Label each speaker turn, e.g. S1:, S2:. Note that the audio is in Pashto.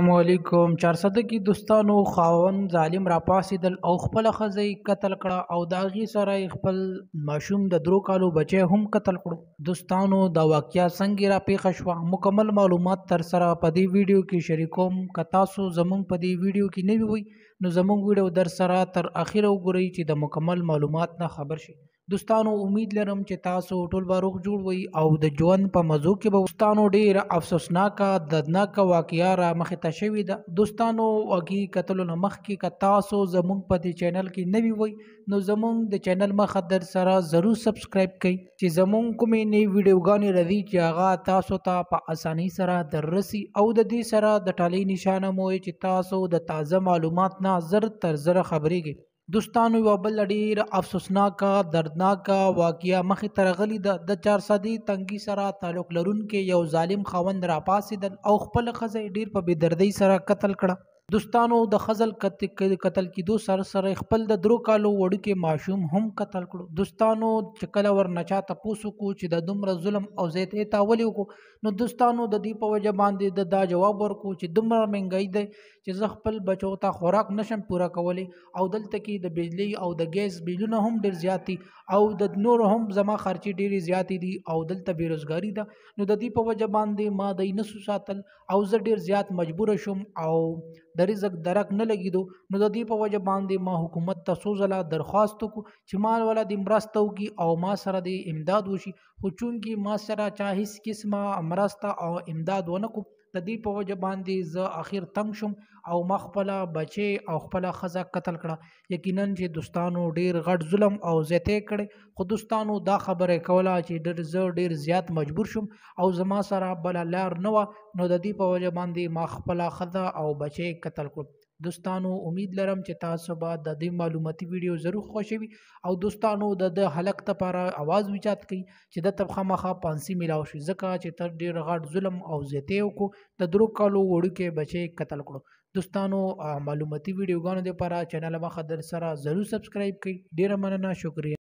S1: السلام علیکم. چارسده کې دوستانو خاوند ظالم راپاسېدل او خپله ښځه یې قتل کړه او د هغې سره یې خپل ماشوم د 3 کالو بچی هم قتل کړو. دوستانو دا واقعه څنګه راپېښه شوه، مکمل معلومات تر سره په دې ویډیو کې شریکوم. که تاسو زمونږ په دې ویډیو کې نوي وئ نو زمونږ ویډیو در سره تر اخره وګورئ چې د مکمل معلومات نه خبر شئ. دوستانو امید لرم چې تاسو ټول به روغ جوړ وئ او د ژوند په مزو کې به. دوستانو ډېره افسوسناکه دردناکه واقعه را مخې ته شوې ده. دوستانو واقعي کتلو نه مخکې که تاسو زمونږ په دې چینل کې نوي وئ نو زمونږ د چینل مخه در سره ضرور سبسکرایب کړئ چې زمونږ کومې نوې ویډیوګانې راځي چې هغه تاسو ته په اسانۍ سره دررسي او د دې سره د ټالۍ نشانه مو چې تاسو د تازه معلومات نه زر تر زره خبرېږئ. دوستانو یوه بله ډېره افسوسناکه دردناکه واقعه مخې ته راغلې ده. د چارسدې تنګي سره تعلق لرونکی یو ظالم خاوند راپاڅېدل او خپله ښځه یې ډېر په بېدردۍ سره قتل کړه. دوستانو د ښځل قتل کېدو سره سره یې خپل د 3 کالو وړوکی ماشوم هم قتل کړو. دوستانو چې کله ورنه چا تپوس وکړو چې د دومره ظلم او زیاتی تا ولې وکړو، نو دوستانو د دې په وجه باندې د دا جواب ورکړو چې دومره مهنګایي دی چې زه خپل بچو ته خوراک نشم پوره کولی او دلته کې د بجلۍ او د ګیس بیلونه هم ډېر زیات دي او د نورو هم زما خرچې ډېرې زیاتې دي او دلته بېروزګاري ده، نو د دې په وجه باندې ما دی نه سو ساتل او زه ډېر زیات مجبوره شوم او د رزق درک نه لګېدو، نو د دې په وجه باندې ما حکومت ته څو ځله درخواست وکړو چې ما والا دې مرسته وکړي او ما سره دې امداد وشي، خو چونکې ما سره چا هیڅ قسمه مرسته او امداد ونه کړو، د دې په وجه باندې زه اخر تنګ شوم او ما خپله بچی او خپله ښځه قتل کړه. یقینا چې دوستانو ډېر غټ ظلم او زیاتی کړی، خو دوستانو دا خبره یې کوله چې زه ډېر زیات مجبور شوم او زما سره بله لار نه وه، نو د دې په وجه باندې ما خپله ښځه او بچی قتل کړو. دوستانو امید لرم چې تاسو به د دې معلوماتي ویډیو ضرور خوښوي او دوستانو د ده هلک لپاره اواز وچات کړئ چې ده ته خامخا پانسي میلاو شي، ځکه چې تر ډېر غټ ظلم او زیاتی وکړو، د 3 کالو وړوکی بچی قتل کړو. دوستانو معلوماتي ویډیوګانو دپاره چینل مخه در سره ضرور سبسکرایب کړئ. ډېره مننه، شکریه.